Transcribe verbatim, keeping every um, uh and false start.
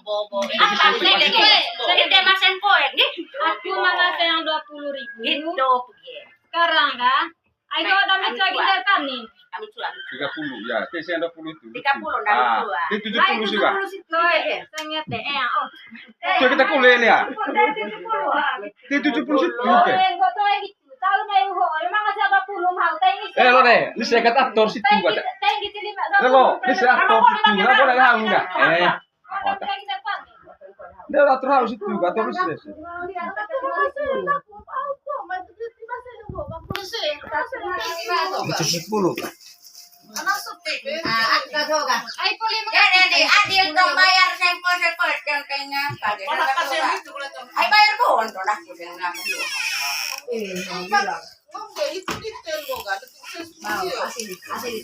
Bobo. Ini dia masen koin nih. Aku mama sayang dua puluh ribu. Gitu, pergi. Sekarang kan? Ayo, udah mencoba kita kan nih. Kami cuan. Tiga puluh, ya. Teh saya dua puluh itu. Tiga puluh, ah, enam puluh, ah. Teh tujuh puluh sih, Pak. Tujuh puluh, ah. Teh tujuh puluh situ, teh. Eh, lo deh, ini saya kata aktor situ, kata. Lo, ini saya aktor situ, nggak boleh nganggur, nggak? Eh. Dia udah terhaus itu, kata terus deh. Itu sepuluh. Jadi, adil dong, bayar sampel-sampel, jangan kayak ngapa, deh. Ayo bayar pohon tuh, dah, udah ngapa. Itu detail lo kan. Asli, asli.